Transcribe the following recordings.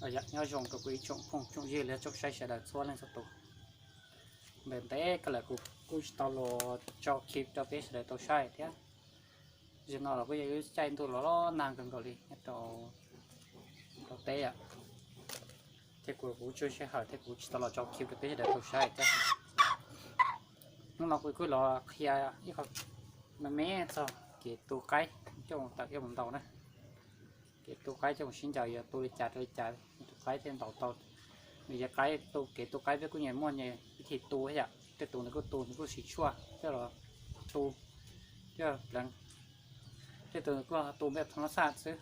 Nyob zoo rau kuv ib tsoom phooj tsoom ywg los yog tsoom saib sawv daws txhua leej txhua tus. Ntev ntev kawg lawm kuv kuj tsis tau los tso clip rau peb sawv daws tau saib thiab. Zaum no los kuj yog ib caij ntuj los los nag kawg nkaus li nyob rau teb, thiab kuv kuj tsis sij hawm thiab kuv tsis tau los tso clip rau peb sawv daws tau saib thiab. Hnub no kuv kuj los qhia ib qho me me txog kev tu qaib coj tawm coj mus ntaus na. Kev tu qaib coj mus sib ncaws yog tu li cas rau li cas tu qaib thiaj ntaus tau. Nws yog qaib tu, kev tu qaib peb kuj nyias muaj nyias vib thi tu thiab yom. Tej tus nws kuj tu nws kuj siv tshuaj coj los tu, coj pleev. Tej tus nws kuj tu npej thoob lab xaj xwb.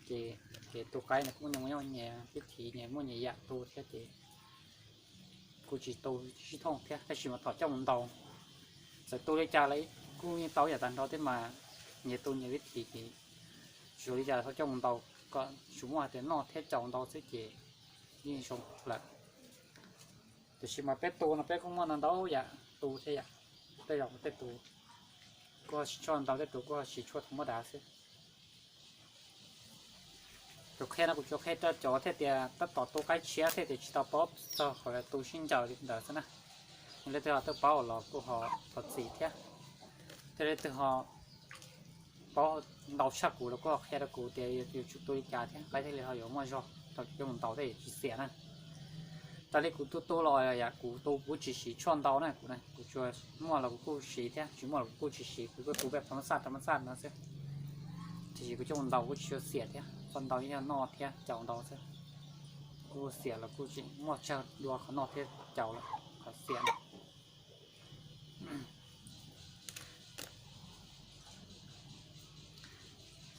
Ces kev tu qaib nws kuj nyias muaj nyias vib thi, nyias muaj nyias yam tu thiab ces kuj tsis tu sib thooj thiab, tab sis mas thaum coj mus ntaus, txawm tu li cas los kuj yeej tau yam tag nrho thiab mas, nyias tu nyias vib thi ces tsis zoo li cas thaum coj mus ntaus kom tsis muaj hais tias noj thiab caus ntau xwb ces yeej zoo lawm. Tiam sis mas peb tu no peb kuj muaj ntau ntau yam tu thiab yom. Tej zaum tej tus kuj siv tshuaj ntau, tej tus kuj siv tshuaj thoob mab dav xwb. Kuv qhia no kuv tsuas qhia rau cov thiaj tias tab tom tu qaib tshiab thiaj tias tsis tau paub txog qhov tu sib ncaws li ntawd xwb na. Leej twg ho twb paub los kuj ho thov txim thiab. Thiab leej twg ho paub ntau tshaj kuv los kuj ho qhia rau kuv tias yuav tsum tu li cas thiab qaib thiaj li ho yuav muaj zog thaum coj mus ntaus thiaj yuav tsis xiam na. Raws li kuv tu tu los yam kuv tu kuv tsis siv tshuaj ntau na, kuv kuv tsuas muaj los kuv kuj siv thiab tsis muaj los kuv kuj tsis siv, kuv kuj tu npej thoob lab xaj thoob lab xaj no xwb. Tiam sis kuv coj mus ntaus kuj tsis tshua xiam thiab, txog ntau yog noj thiab caus ntau xwb. Kuj xiam los kuj tsis muaj tsawg dua qhov noj thiab caus lawm, qhov xiam na.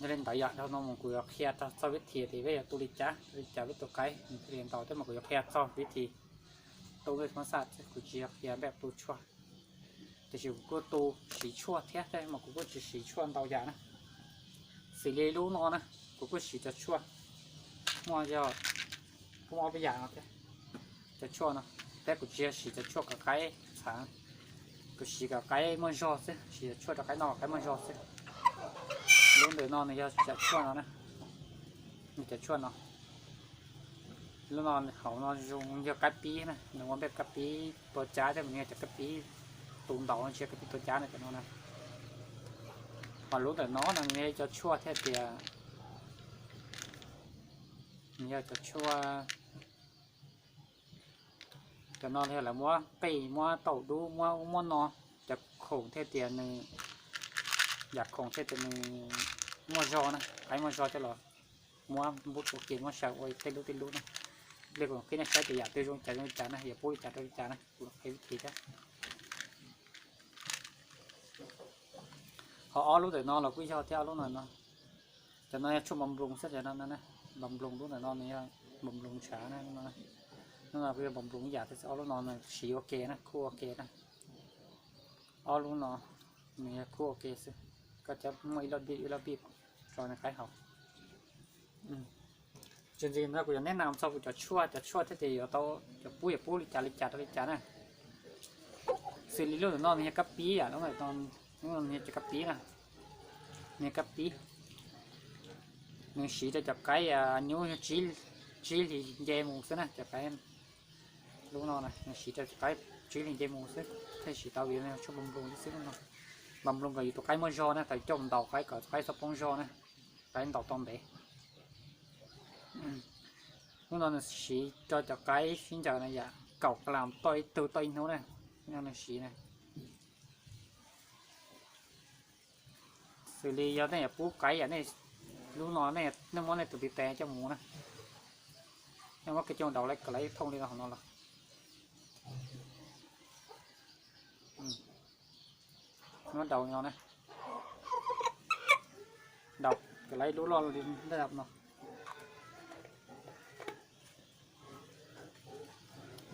Yog li ntawd yom, dhau no mus kuv yuav qhia txog vib thi tias peb yuav tu li cas, tu li cas peb tu qaib nws thiaj li ntaus, thiab mas kuv yuav qhia txog vib thi tu npej thoob lab xaj, kuv tsis yog qhia npej tu tshuaj. Tiam sis kuv kuj tu siv tshuaj thiab, tab sis mas kuv kuj tsis siv tshuaj ntau yam na. Xws li lub no na, kuv kuj siv cov tshuaj, muaj yog, kuj muaj ob peb yam no thiab. Cov tshuaj no, thiab kuv tsis yog siv cov tshuaj kom qaib txhav, kuv siv kom qaib muaj zog xwb, siv cov tshuaj rau qaib noj kom qaib muaj zog xwb. Lub ntawm no nws yog cov tshuaj no na, nws cov tshuaj no. Lub no hauv no zoo yog kab pib na, nws ua npej kab pib tua cab thiab, nws yog cov kab pib tu ntaus no, tsis yog kab pib tua cab na, cov no na. Ho lub ntawm no no nws yog cov tshuaj thiab tias, nws yog cov tshuaj, cov no yog lawv muab qij, muab taum dub, muab ub muab no, cov khoom thiaj tias nws, yam khoom thiaj tias nws muaj zog na, qaib muaj zog coj los muab npub ua ke, muab saw ua tej lub tej lub na. Li kuv qhib nej saib tias yam twg zoo li cas zoo li cas na, yuav pub li cas rau li cas na, kuv qhia vib thi thiab. Ho ob lub ntawm no los kuj yog thiab, ob lub no no. Cov no yog tshuaj npam nploos xwb, cov no npam nploos, lub ntawm no nws yog npam nploos ntshav na, lub no kuj yog npam nploos ib yam thiab, ob lub no nws siv ua ke na, khuj ua ke na. Ob lub no nws yog khuj ua ke xwb, koj cab muaj ib lub dib ib lub dib tso nws qaib haus. Tsis ntsis no kuv yuav neb nas txog kuv cov tshuaj, cov tshuaj thiaj tias yuav tau, yuav pub yuav pub li cas li cas rau li cas na. Xws li lub ntawm no nws yog kab pib yom, lub ntawm no yog cov kab pib na, nws yog kab pib. Nws siv rau cov qaib nyuj tsib hlis nce mus xwb na, cov qaib, lub no nws siv rau cov qaib tsib hlis nce mus xwb, thiaj siv tau vim tshuaj npam nploos li xwb lub no. Npam nploos kom yus tus qaib muaj zog na, thaum coj mus ntaus qaib kom tus qaib txhob poob zog na, qaib ntaus tau ntev. Lub no nws siv rau cov qaib sib ncaws na yom, kaum ka las toj ib tug toj ib hnub na, no nws siv na. Xws li yog nej yuav pub qaib yom, nej, lub no nej muab nej tus ntiv tes coj mus na, nej muab kiag coj daus kom lawv thooj li no hauv no los, muab daus no na, daus kom lawv lub loj li no.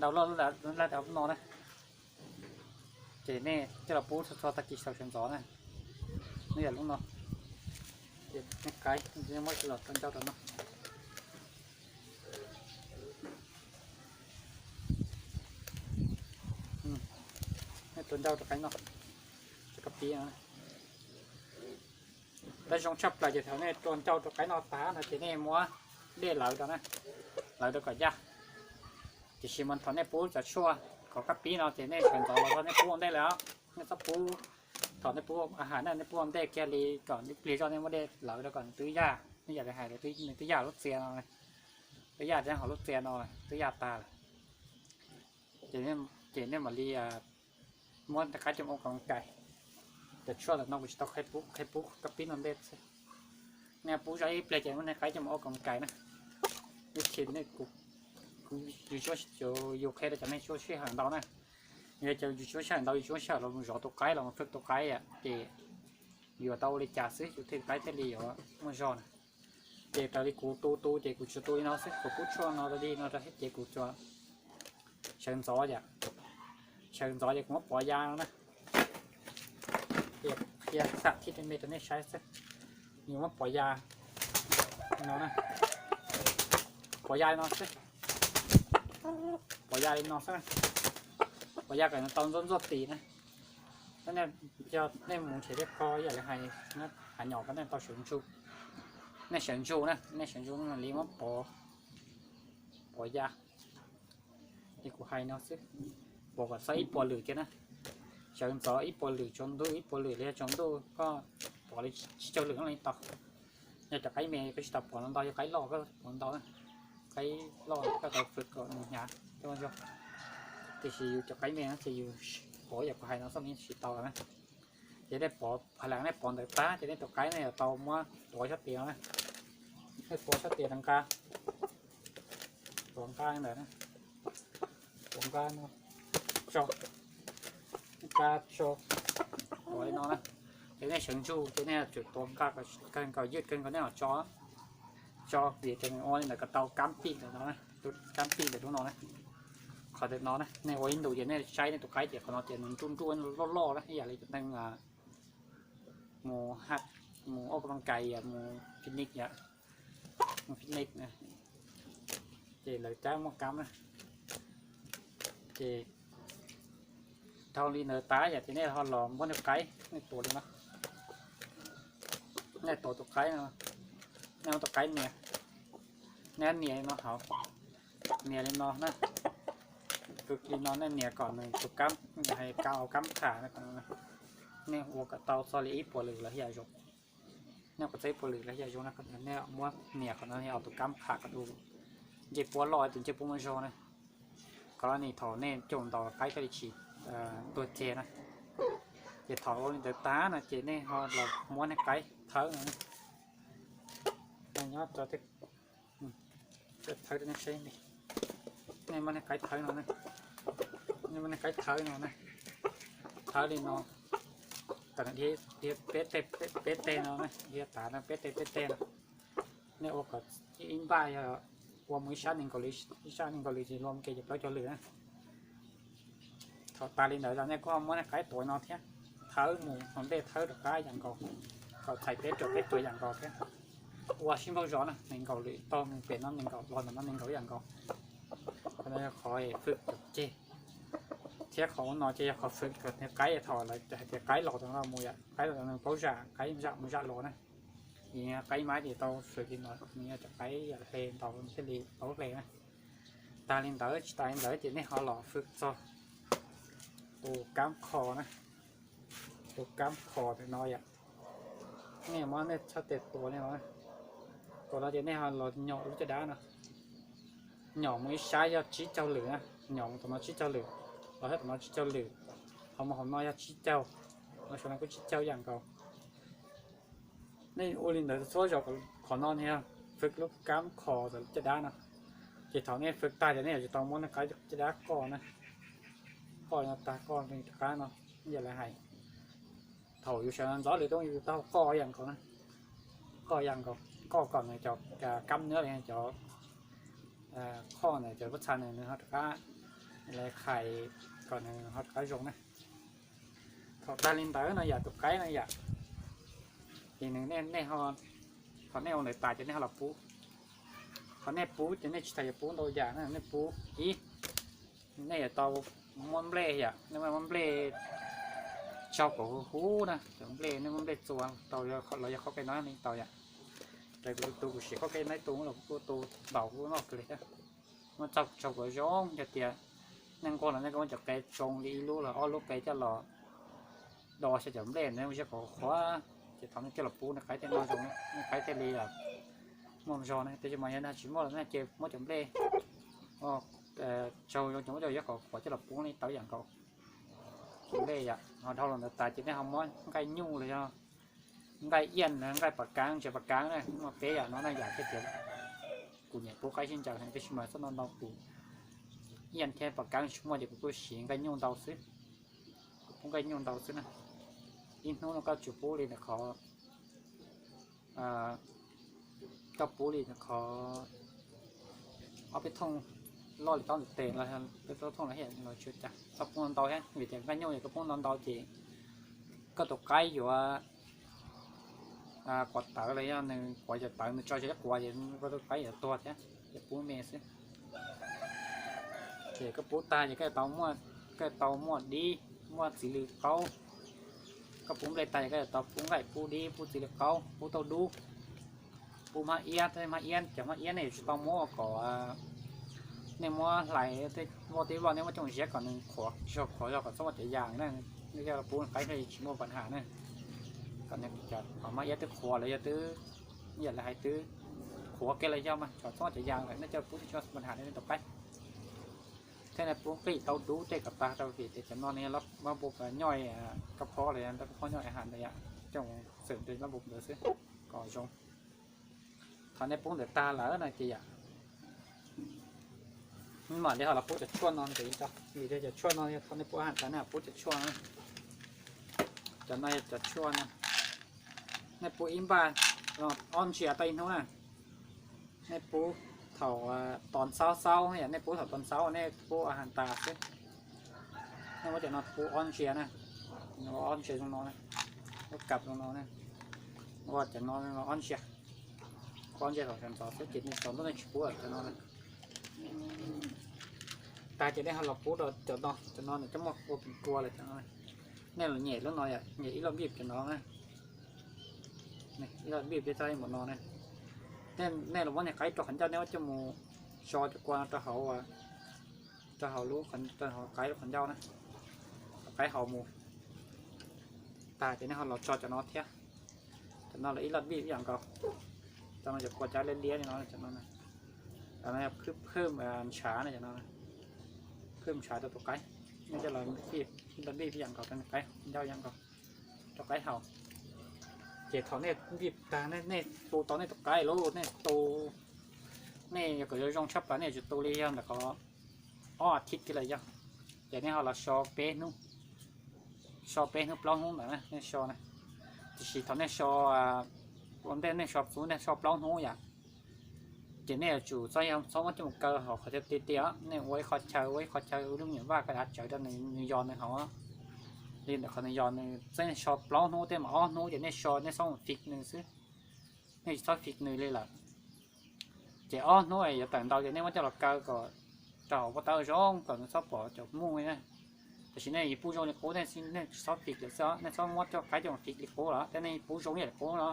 Daus loj loj li no na, ces nej coj los pub txhua txhua tag kis xyaum sawv ntxov na. Nws yog lub no, ces nej qaib muab los tua ncauj rau no. Nej tua ncauj rau qaib no, rau kab pib no. Tab zoo tshaj plaws ces thaum nej tua ncauj rau qaib no tas no ces nej muab dej lawv rau na, lawv rau kom yaj. Tiam sis mas thaum nej pub cov tshuaj kom kab pib no ces nej sawv ntxov los txog nej pub ua ntej lawm os. Nej txhob pub, thaum nej pub a has na nej pub ua ntej kiag li kom ib pliag zoj nej muab dej lawv rau kom nws twb yaj, nej yam li hais nws twb yaj lub txia no, twb yaj rau hauv lub txia no, twb yaj tag lawm. Ces nej mam li muab nej qaib coj mus ua kom kais. Cov tshuaj ntawm no kuv tsis tau qhia pub, qhia pub kab pib ua ntej xwb. Nej pub zoj ib pliag ces muab nej qaib coj mus ua kom kais na. Ib chim nej, kuv, yus tsis muab, yus qhia rau cov neeg tsis muab sij hawm ntau na. Yog cov yus tsis muab sij hawm ntau, yus tsis muab sij hawm los zov tus qaib los fwj tus qaib ces yuav tau ua li cas xwb yus thiaj, qaib thiaj li yuav muaj zog na. Ces raws li kuv tu tu ces kuv tsuas tu li no xwb, kuv pub tshuaj no rau li no rau thiab ces kuv tsuas sawv ntxov yom. Sawv ntxov ces kuv muab pov ya no na. Qhia xam thib me rau nej saib xwb. Yus muab pov ya no na, pov ya li no xwb, pov ya li no xwb, pov ya kom nws tau ntxuaj ntxuaj tis na. Yog nej mus nrhiav tej qho ib yam li hais, hais nyom ko nej tau sawv ntsug, nej sawv ntsug na, nej sawv ntsug li muab pov, pov ya. Ces kuv hais no xwb, pov kom txog ib puas lwm thiab na. Sawv ntxov ib puas lwm, tsaus ntuj ib puas lwm los yog tsaus ntuj koj pov li tsib caug lwm no li tau. Yog cov qaib me koj tsis tau pov ntau ntau, yog qaib loj koj pov ntau na, qaib loj koj tau fwj kom nws hnyav coj zog. Tiam sis yus cov qaib me no ces yus pov yam kuv hais no xwb yeej tsis tau na. Ces nej pov phav lees nej pov ntawd tag ces nej tus qaib nej yuav tau muab tuav sab tias no na. Nej tuav sab tias rau nqa, tuav nqa ntawd na, tuav nqa no, tso, nqa tso, tuav li no na. Ces nej sawv ntsug ces nej yuav tsum tuav nqa kawg nkaus, ywj kawg nkaus nej mam tso, tso vim ces nws ua li ntawd kom tau kab pij ntawm no, kab pij ntawm lub no na. Qhov ntawm no na nej ua ib ntus ces nej saib nej tus qaib ces qhov no ces nws nruj nruj loj loj na, ib yam li cov neeg mus, mus ua kab looj kais, mus picnic yom, mus picnic na, ces lawv cab muaj kab na. Ces dhau li ntawd tas yom ces nej ho los muab nej qaib nej tuav li no, nej tuav tus qaib no, nej muab tus qaib nias, nej nias li no hauv, nias li no na, li no nej nias kom nws tus kab, hais kab, kab pham, nej ua kom tau txog li ib puas lwm los yam zoo. Nej ua kom txog ib puas lwm los yam zoo no, nej muab nias qhov no yog tus kab pham kom tus ncej puab loj, tus ncej puab muaj zog na. Qhov no thaum nej caum ntaus qaib thiaj li tsis tuag tseg na. Ces thaum ua li ntawd tag no ces nej ho los muab nej qaib thawb no, nyob rau thawb rau nej seb, nej muab nej qaib thawb no, nej muab nej qaib thawb no na, thawb li no, kom nws dhia peb teg no na, dhia tas no peb teg peb teg no. Nej ua kom ib npaj yog ua mus ib sab nees nkaum lwm, ib sab nees nkaum lwm ces luag mus ke ces plaub caug lwm na. Thaum tas li ntawd los nej kuj ho muab nej qaib tuav no thiab, thawb mus hauv ntej thawb rov qab yam nkaus, kom txhais peb ruam peb ruam yam nkaus thiab. Ua sib npaug zos na, nees nkaum lwm taug pem no nees nkaum los ntawm no nees nkaum yam nkaus. Qhov no yog qhov fwm cog ceg, thiab qhov no ces yog qhov fwm kom niag qaib thaum lawv hais tias qaib los rau no mus yom, qaib los rau no paub zam, qaib zam mus zam los na. Vim qaib maib ces tau fwm li no, nws yog cov qaib yam hle ntau thiaj li paub hle na. Tas li ntawd tsis tas li ntawd ces nej ho los fwm txog tus kab qho na, tus kab qho ntawm no yom. Nej muab nej txhais tes tuav li no, tuav no ces nej ho los nyom lub caj dab no, nyom mus ib sab yog tsib caug lwm na, nyom mus tom no tsib caug lwm, los hab tom no tsib caug lwm, ho mus hauv no yog tsib caug, los saum no kuj tsib caug yam nkaus. Nej ua li ntawd txhua zaus, qhov no yog fwm lub kab qho ntawm lub caj dab no. Ces thaum nej fwm tag ces nej yuav tsum tau muab nej qaib caj dab qoj na, qoj no tag qoj rov qab no, ib yam li hais thaum yus sawv ntxov lwm rau yus tau qoj yam nkaus na, qoj yam nkaus, qoj kom nws cov kab nwb li cov qhoj ntawd cov pob txha ntawd nws ho rov qab, li hais kom nws ho rov qab zoo na. Thaum tag li ntawd no yom, tus qaib no yom, ces nws, nej, thaum nej ua ntawd tas ces nej ho los pub. Thaum nej pub ces nej tsis tas yuav pub ntau yam na, nej pub ib, nej yuav tau muab nplej yom, nej muab nplej tsau kom huv huv na, cov nplej nej muab nplej txua tau los yog qhov pem no li tau yom. Raws kuv tus tu kuv siv qhov kev ntaub tu los kuv tu ntaus kuv noj kawg li thiab. Muab txaug tsaug kom zoo, yog tias nej nquag los nej kuj muab cov qe tsoo li ib lub los ob lub qe coj los do xyaw cov nplej ntawd ua ziab kom qhuav, ces thaum nej coj los pub nej qaib thiaj noj zoo, nej qaib thiaj li muaj zog na. Tab sis mas yog nej tsis muaj los nej ces muab cov nplej tsaug zoo ces muab cov ziab kom qhuav coj los pub nej tau ib yam nkaus. Cov nplej yom, ho dhau los ntawd tas ces nej ho muab nqaij nyuj los yog nqaij iaj, nqaij pas kaav, ntses pas kaav na, muaj peb yam no na yom. Thiab tias kuv nyiam pub qaib sib ncaws heev tab sis mas txhob ntau ntau, kuv iaj thiab pas kaav tsis muaj ces kuv kuj siv nqaij nyuj ntau xwb. Kuv pub nqaij nyuj ntau xwb na. Ib hnub no koj tsuas pub li ntawm qhov, koj pub li ntawm qhov ob peb thooj loj li taub tes los peb thooj los los tsis ua cas, txhob pub ntau thiab vim tias nqaij nyuj yog koj pub ntau ntau ces koj tus qaib yuav quav tawv los yog nws quav cov tawv nws tso cov quav ces koj tus qaib yuav tuag thiab, ces pub me xwb. Ces koj pub tag ces koj tau muaj, koj tau muaj dib, muaj txiv lws qaub. Koj pub nplej tag ces koj tau pub nqaij, pub dib, pub txiv lws qaub, pub tauj dub, pub hmab iab. Hmab iab, cov hmab iab nej yuav tsum tau muab kom, nej muab hlais tej voj tej voj nej muab coj ziab kom nws qhuav, tsis txhob qhuav zog kom txhob muaj cov yas na. Nej coj pub qaib thiaj tsis muaj pab has na. Kom nws cov hmab iab twb qhuav lawm yog twb, yam li hais twb qhuav kiag los yog mas txhob muaj cov yas lawm nej coj pub thiaj tsis muaj pab has rau nej tus qaib. Thiab nej pub nqaij tauj dub tej kom tag rau vim tias cov no nws yog lab npua nyoj, kab phob los yog kab phob nyoj has ntawd yom, coj xwm rau lab npua ntawd xwb kom zoo. Thaum nej pub ntawd tag lawm no ces yom, mam li ho los pub cov tshuaj no ntxiv rau, vim tias cov tshuaj no yog thaum nej pub has tas nej pub cov tshuaj na. Cov no yog cov tshuaj no, nej pub ib npaj ob ntsia tau ib hnub na. Nej pub thaum tos xaub xaub yom, nej pub thaum tos xaub nej pub has tas xwb. Nej muab cov no pub ob ntsia na, ob ntsia zoo no na, ua kab zoo no na, ua cov no ob ntsia, ob ntsia thaum sawv ntxov xwb ces nej tsaus ntuj nej tsis pub cov no na. Tag ces nej ho los pub rau cov no, cov no nws coj muaj ua kua lawm cov no. Nej los nyem lub no yom, nyem ib loj npij cov no na. Ib loj npij peb txog ib npaum no na. Nej los muab niag qaib rau qhov ncauj, nej muab coj mus so cov kua no rau hauv, rau hauv lub, rau hauv qaib lub qhov ncauj na, qaib haus mus. Tag ces nej ho los tso cov no thiab. Cov no los ib loj npij ib yam nkaus. Cov no cov kua cab liab liab li no, cov no, cov no yog phwj ntshav na, cov no phwj ntshav rau tus qaib. Nej coj los npij ib loj npij ib yam nkaus rau qaib ncauj ib yam nkaus, rau qaib haus. Ces thaum nej npij tag nej tu tau nej tus qaib lawm, nej tu, nej yuav kom zoo zoo tshaj plaws nej yuav tsum tu li yog ntawm qhov ob as thiv kiag los yog. Ces nej ho los so peb hnub, so peb hnub plaub hnub ntawd na nej so na. Tiam sis thaum nej so, ua ntej nej so xub nej so plaub hnub yom, ces nej yuav tsum txhob, txhob muab coj mus kaw hauv qhov tiaj tiaj, nej ua ib qho chaw, ua ib qho chaw ua lub me nyuam vaj kav dav tsawv rau nws yos nws hauv. Li ntawm qhov nws yos nws, txhob, nej so plaub hnub tej mas ob hnub ces nej so nej txhob mus fij nws xwb. Nej tsis txhob fij nws li lawm. Ces ob hnub yuav tawm ntau ces nej muab coj los kaw kom rau hauv pob tawb zoo kom nws txhob pom cov muj li na. Tiam sis nej yuav pub zoo li qub, nej tsis txhob fij lawm xwb, nej txhob muab coj qaib coj mus fij li qub lawm, thiab nej pub zoo ib yam li qub no.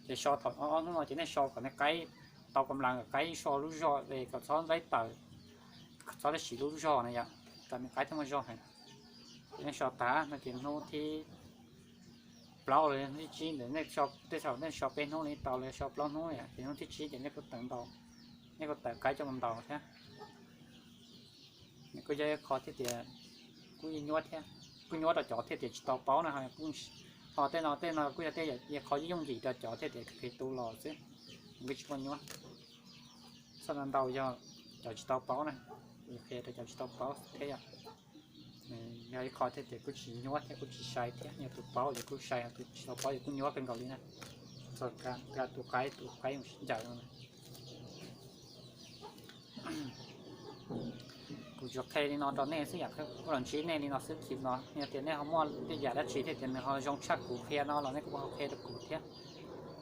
Ces so thaum ob hnub no ces nej so kom nej qaib tau kam las, kom qaib so lub zog es kom txhob ntxaib tawm, txhob siv lub zog na yom, kom nej qaib thiaj muaj zog heev. Ces nej so tag no ces hnub thib plaub los hnub thib tsib ntawd nej so, tej zaum nej so peb hnub li tau, los so plaub hnub yom, ces hnub thib tsib ces nej kuj tawm ntau, nej kuj tawm qaib coj mus ntaus thiab. Nws kuj yog ib qho thiaj tias kuj nyuaj thiab, kuj nyuaj rau cov thiaj tias tsis tau paub na, ho tej no tej no kuj yog tej qho yooj yim rau cov thiaj tias qhia tu los xwb, nws kuj tsis muaj nyuaj. Txhob ntau ntau yog cov tsis tau paub na, qhia rau cov tsis tau paub thiab yom. Yog ib qho thiaj tias kuj tsis nyuaj thiab kuj tsis sai thiab, yog tus paub ces kuj sai, tus tsis tau paub ces kuj nyuaj kawg nkaus li na. Txog tus qaib, tus qaib mus sib ncaws no. Kuv tsuas qhia li no rau nej xwb yom, kuv los ntsib nej li no xwb, clip no yog tias nej ho muaj tej yam dab tsi thiab tias nws ho zoo tshaj kuv qhia no los nej kuj ho qhia rau kuv thiab.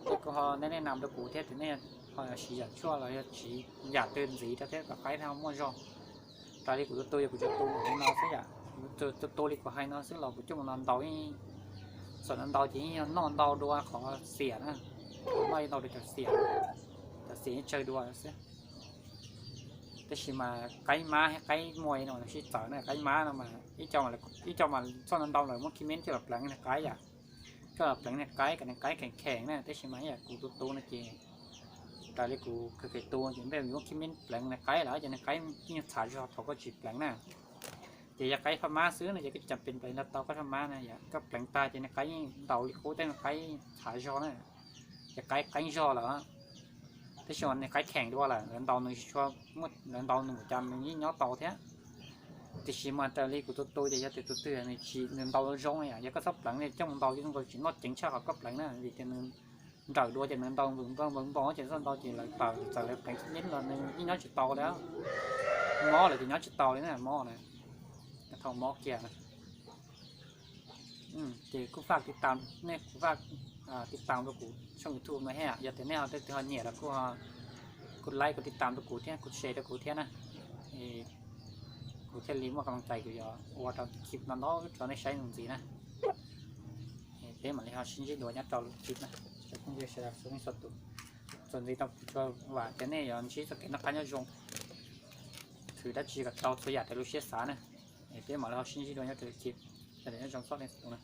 Nej kuj ho nej nej nam rau kuv thiab tias nej ho siv yam tshuaj los yog siv yam twg ntxiv rau thiab kom qaib nej ho muaj zog. Raws li kuv tus tu yog kuv tsuas tu li no xwb yom, kuv tu li kuv hais no xwb los kuv coj mus no ntau, xam no ntau ces yeej yog noj ntau dua qhov xiam na. Noj ib ntau rau cov xiam, cov xiam yeej tsawg dua xwb. Tab sis mas qaib mab thiab qaib muaj no nws sib txawv na, qaib mab no mas ib co mas txoj ntau ntau lawm muab khib meb coj los pleev niag qaib yom, coj los pleev niag qaib kom niag qaib kheem kheem na. Tab sis mas ib yam kuv tus tu no ces raws li kuv kheev tu ces npej yuav muab khib meb pleev niag qaib lawm ces niag qaib yeej txhav zog thaum koj tsis pleev na. Ces yog qaib phaj mab xwb no ces koj tsis tas pleev ntau tau qaib phaj mab na, yog koj pleev tag ces niag qaib yeej ntaus li qub thiab niag qaib txhav zog na, ces qaib qeeb zog lawm. Tab sis mas niag qaib kheem dua lawm lawv ntaus nws tsis tshua, lawv ntaus nws ua cas nws yeej nyob tau thiab. Tiam sis mas raws li kuv tus tu ces yog tias tus twg nws tsis, nws ntaus zoo yom, yog koj txhob pleev li coj mus ntaus ces zoo nkaus tsis noj ceev tshaj qhov koj pleev na, vim tias nws nrawm dua ces nws ntaus npaum npaum npaum ces txhob ntaus ces lawv tawm txawm lawv pleev tib neeb los nws yeej nyob tsis tau li. Mob lawm ces nyob tsis tau li na, mob na, thaum mob kiag na. Ces kuj faj tiv tam, nej kuj faj tiv tam rau kuv tshooj YouTube no thiab, yog tias nej ho tej twg ho nyiam los kuj, kuj like kuj tiv tam rau kuv thiab kuj share rau kuv thiab na. Kuv thiaj li muaj kab moos cai kuv yuav ua rau clip no ntau rau nej saib ntxiv na. Peb mam li ho sib ntsib dua nyob rau lub clip na. Cov phooj ywg sawv daws txhua leej txhua tus, txuas ntxiv tau kuv tsuas vam tias nej yuav ntsib txoj kev noj qab nyob zoo, khwv dab tsi kom tau txhua yam raws lub siab xav na. Peb mam li ho sib ntsib dua nyob rau lub clip, sawv daws nyob zoo txhua leej txhua tus na.